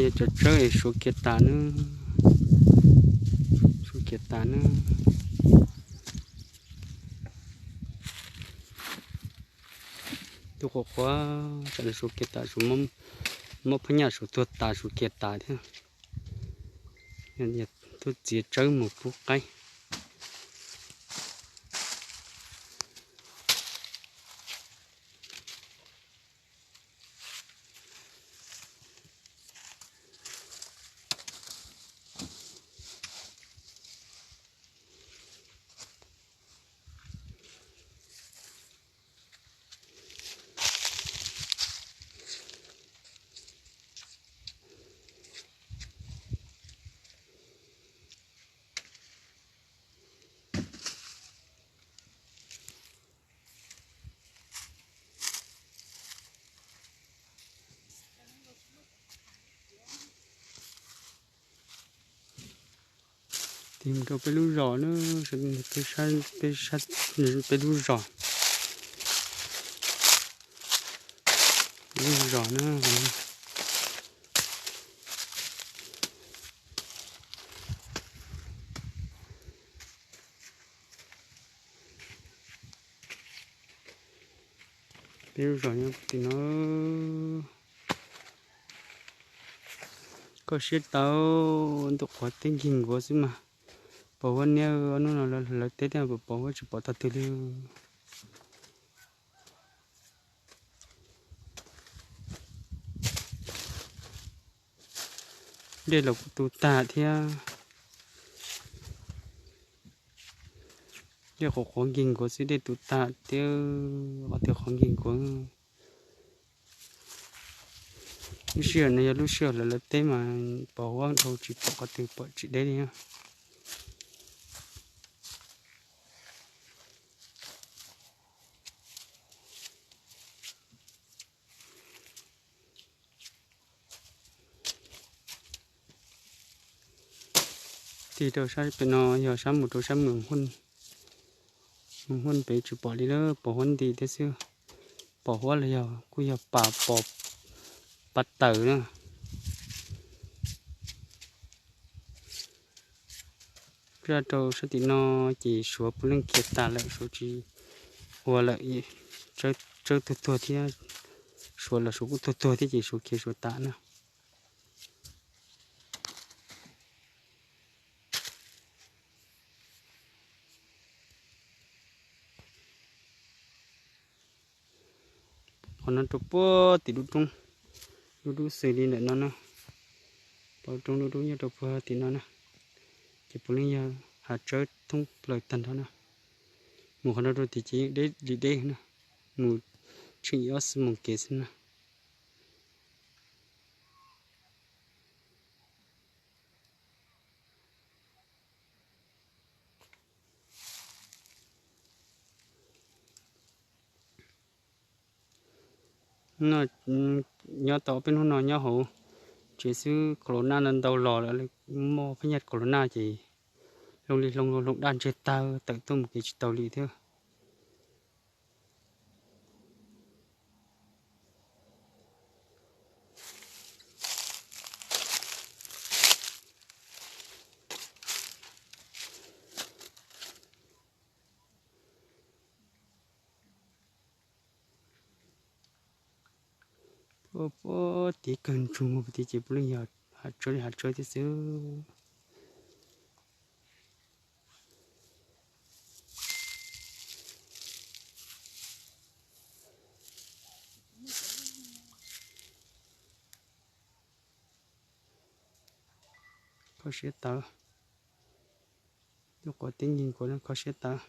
Yog cov tsawb es suav kiag tas na, suav kiag tas na. Tus quav quav tam no suav kiag tas, suav, muab phab nyaj suav tuag tas suav kiag tas thiab. Tuaj txiav tsawb mus pub qaib. Tig mus rau peb lub zos na, peb lub zos, peb lub zos na. Peb lub zos nyob tim no. Koj siab tau, ntuj qhuav teb nkig nkuav xwb mas. Pos huab niab, ob hnub no lawv teb thiab pos huab tsis pom tog twg li. Dej los kuj tu tag thiab. Dej qhuav qhuav nkig nkuav xwb, dej tu tag thiab, qhov twg qhuav nkig nkuav. Lub sij hawm no yog lub sij hawm lawv lawv teb mas pos huab dhau tsis pom qhov twg pom tsis deb li na. Tig rau sab pem no yog sab mus rau sab Moos Huaj pem tsis pom li lawm, pos huab nti thiab xwb. Pos huab los yog kuj yog pas pos, pas tawm na. Zaj rau sab tim no ces suav puav leej khiav tas lawm, suav tsis ua lawm, tsawb tuag tuag thiab, suav los suav kuj tuag tuag thiab ces suav khiav suav tas na. Qhov no rau puag tim lub roob, lub dub xws li ntawm no na, pom roob dub dub nyob rau puag tim no na, ces puav leej yog hav tsawb thoob plaws tag nrho na. Mus qhov no rau tim ces yeej deb li deb na, mus tsheej ib ob xuab moos kev xwb na. No, nyob tau ob peb hnub no nyob hauv tsev xwb, corona ntau ntau los lawm, muaj phab nyaj corona ces hloov li hloov hloov daj ntseg tag, tawm tuaj mus kev tsis tau li thiab. Puag tid kawg ntsoog mus puag tid ces puav leej yog hav tsawb li hav tsawb thiab xwb. Kho siab tawv, lub quav teb nkig nkuav no kho siab tawv.